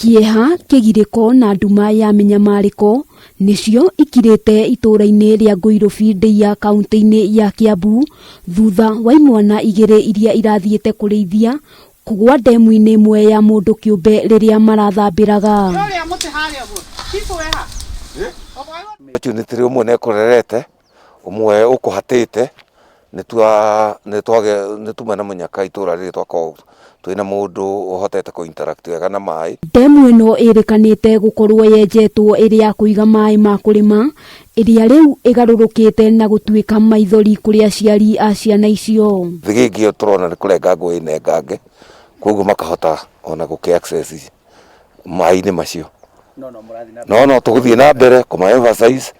Kĩeha, kĩgirĩko na nduma ya mĩnyamarĩko nĩcio ikirĩte itũũra-inĩ rĩa Ngũirũbi Ndeiya kaũntĩ-inĩ ya Kĩambu thutha wa imwana igĩrĩ iria irathiĩte kũrĩithia kũgwa ndemu-inĩ ĩmwe ya mũndũ kĩũmbe rĩrĩa marathambĩraga. Opportunity ũmwe nĩ ekũrerete ũmwe ũkũhatĩte nĩ tuma na mũnyaka itũra rĩrĩ twakorwo twĩna mũndũ ũhotete kũ interact wega na maĩ. Ndemu ĩno ĩrĩkanĩte gũkorwo yenjetwo ĩrĩ ya kũiga maĩ ma kũrĩma ĩrĩa rĩu ĩgarũrũkĩte na gũtuĩka maithori kũrĩ aciari a ciana icio. Thĩgĩngĩ ĩyo tũrona nĩ kũrenga ngũĩ nengange koguo makahota ona gũkĩ access maĩ-inĩ macio. No no tũgũthiĩ na mbere kũma emphasize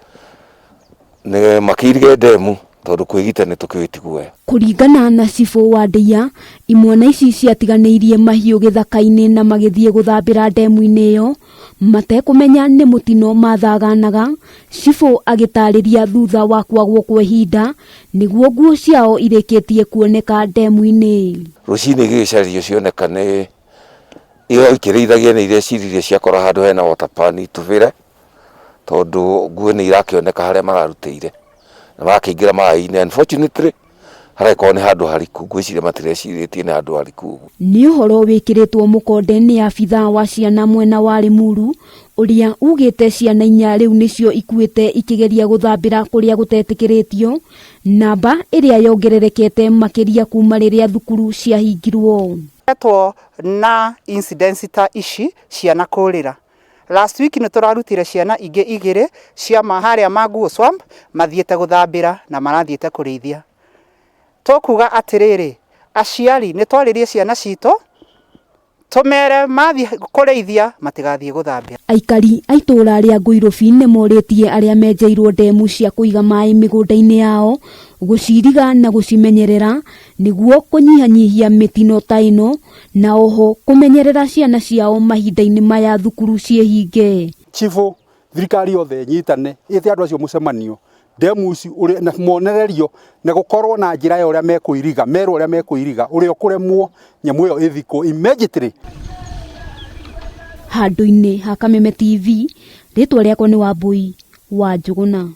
nĩ makĩirige ndemu tondũ kwĩgita nĩ tũkĩũĩ ti guoya. Kũringana na cibũ wa Ndeiya, imwana ici ciatiganĩirie mahiũ gĩthaka-inĩ na magĩthiĩ gũthambĩra ndemu-inĩ ĩyo matekũmenya nĩ mũtino mathaganaga, cibũ agĩtarĩria thutha wa kwagwo kwa ihinda nĩguo nguo ciao irĩkĩtie kuoneka ndemu-inĩ. Rũcinĩ igĩgĩcario cioneka nĩ iyo ikĩrĩithagia nĩ ireciririe ciakora handũ hena water pan itubĩre tondũ nguo nĩ irakĩoneka harĩa mararutĩire na marakĩingĩra maĩ-inĩ unfortunately haragĩkorwo nĩ handũ hariku ngwĩciria matirecirĩtie nĩ handũ hariku ũguo. Nĩ ũhoro wĩkĩrĩtwo mũkonde nĩ abithaa wa ciana mwena wa Limuru ũrĩa ugĩte ciana inya rĩu nĩcio ikuĩte ikĩgeria gũthambĩra kũrĩa gũtetĩkĩrĩtio, namba ĩrĩa yongererekete makĩria kuma rĩrĩa thukuru ciahingirwo. Etwo na incidents ta ici ciana kũrĩra. Last week nĩ tũrarutire ciana ingĩ igĩrĩ cia harĩa Maguo Swamp mathiĩte gũthambĩra na marathiĩte kũrĩithia. Tũkuga atĩrĩrĩ, aciari nĩ twarĩrie ciana citũ tũmere mathiĩ kũrĩithia matigathiĩ gũthambĩra. Aikari a itũũra rĩa Ngũirũbi nĩ morĩtie arĩa menjeirwo ndemu cia kũiga maĩ mĩgũnda-inĩ yao gũciriga na gũcimenyerera nĩguo kũnyihanyihia mĩtino ta ĩno na oho kũmenyerera ciana ciao mahinda-inĩ maya thukuru ciĩhinge. Chifu thirikari yothe ĩnyitane ĩte andũ acio mũcemanio ndemu ici na monererio na gũkorwo na njĩra ya ũrĩa mekũiriga merwo ũrĩa mekũiriga ũrĩa ũkũremwo nyamũ ĩyo ĩthikwo immediately. Handũ-inĩ ha Kameme TV, rĩtwa rĩakwa nĩ Wambui wa Njũgũna.